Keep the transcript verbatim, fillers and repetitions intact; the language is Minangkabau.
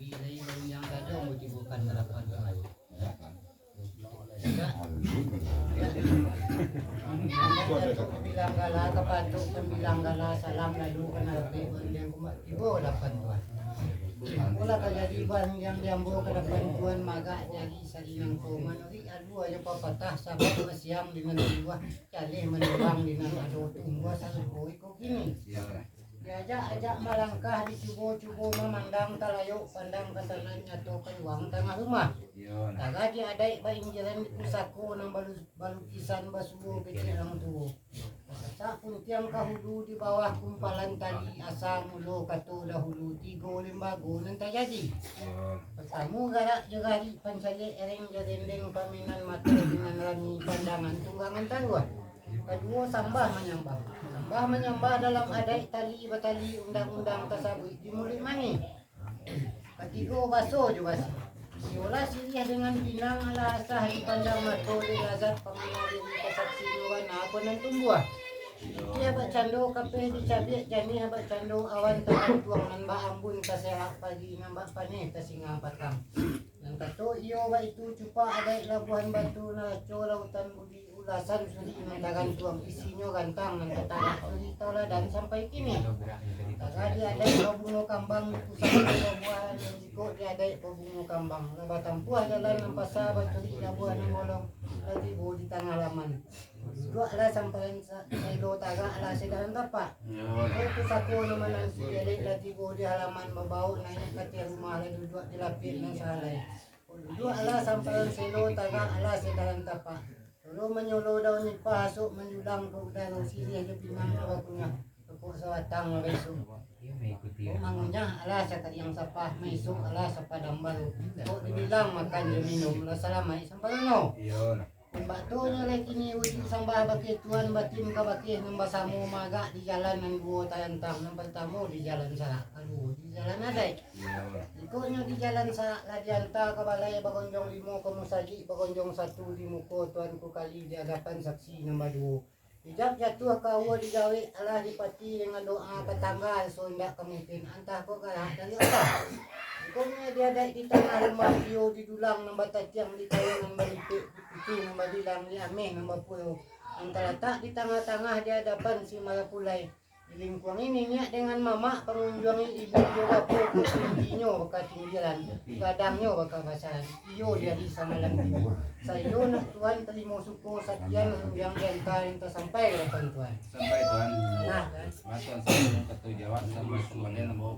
Dari yang gadang ditibokan ka lapan Tuan. Pambilang gala, kapatuik pambilang gala, salam lalu ka narapek, barundiang kumbak tibo ka lapan Tuan. Apolah tajadi barundiang di ambo ka lapan Tuan, magak jari salinang ko, manuruik alua jo papatah, sabab basiang di nan tumbuah, jaleh manurang di nan ado, tumbuah sarupo iko kini. Diajak-ajak malangkah, dicubo-cubo mamandang, talayok pandang ka talan, nyato ka ruang tangah rumah. Taradi adaik bainggiran di pusako, nan balu-, balukisan basuo kecek urang tuo. Basasak puntiang ka hulu, di bawah kumpalan tali, asa mulo kato dahulu, tigo limbago nan tajadi. Partamo garak jo garik, pancaliak ereng jo rendeng, paminan mato pinang rami, pandangan tunggangan taruah. Kaduo sambah manyambah. Sambah manyambah dalam adaik, tali batali, undang-undang tasabuik di muluik manih. Katigo baso jo basi. Iyolah siriah dengan pinang, alah asah dipandang mato, dek lazat pangana diri, tasaksinyo bana apo nan tumbuah. Pitih abak cando kapeh dicabiak, janih abak cando awan tagantuang, nan bak ambun taserak pagi, nan bak paneh tasinga patang. Nan kato iyo baitu, cupak adaik Labuhan Batu, naraco lautan budi, ulasan suri nan tagantuang, isinyo gantang nan tatarak, suri tauladan sampai kini. Taradi adaik babungo kambang, di pusako babuahan, nan jikok di adaik babungo kambang. Lah batampuah jalan nan pasa, baturuik labuah nan bolong, lah tibo di tangah laman. Duduaklah sampalan sa-, selo, tagaklah sedalan tapak. Di pusako nan mananti, elek lah tibo di halaman, babaok naiak ka ateh rumah, lah duduak di lapik nan sahalai. Duduaklah sampalan selo, tagaklah sedalan tapak. Solo manyolo daun nipah, asok manjulang ka udaro, siriah jo pinang lah bakunyah, rokok sabatang lah baisok. Kok mangunyah alah sakariang sapah, maisok alah sapadam baru. Kok dibilang makan jo minum, lah salamaik sampalan no. Bak tu nyo lai kini, wujud sambah bakeh Tuan, batin ka bakeh nan basamo, magak di jalan nan duo talantang, nan partamo di jalan sarak, kaduo di jalan adaik. Jikok nyo di jalan sarak lah dianta ka balai, bagonjong limo ka musajik, bagonjong satu di muko Tuanku Kali, di adapan saksi nan baduo. Ijab jatuah ka aua digawek, alah dipati dengan doa, ka tangga so indak ka mungkin, antah kok galak dari Allah. Jikok nyo di adaik di tangah rumah, iyo di dulang nan batatiang, di kayu nan balipek, di piti nan babilang, di ameh nan bapulo, nan talatak di tangah-tangah di adapan si marapulai. Di lingkuang ini, niniak dengan mamak, pangunjuang ibu jo bapo, katingginyo bakatinggilan, gadangnyo bakabasaran. Iyo di ari samalam tibo. Saiyo nak Tuan talimo suko, sakian rundiang dianta nan tasampai ka lapan Tuan. Sampai, Tuan. Nah, kan? Matuan sampaian kato jawab, sampai kambali nambah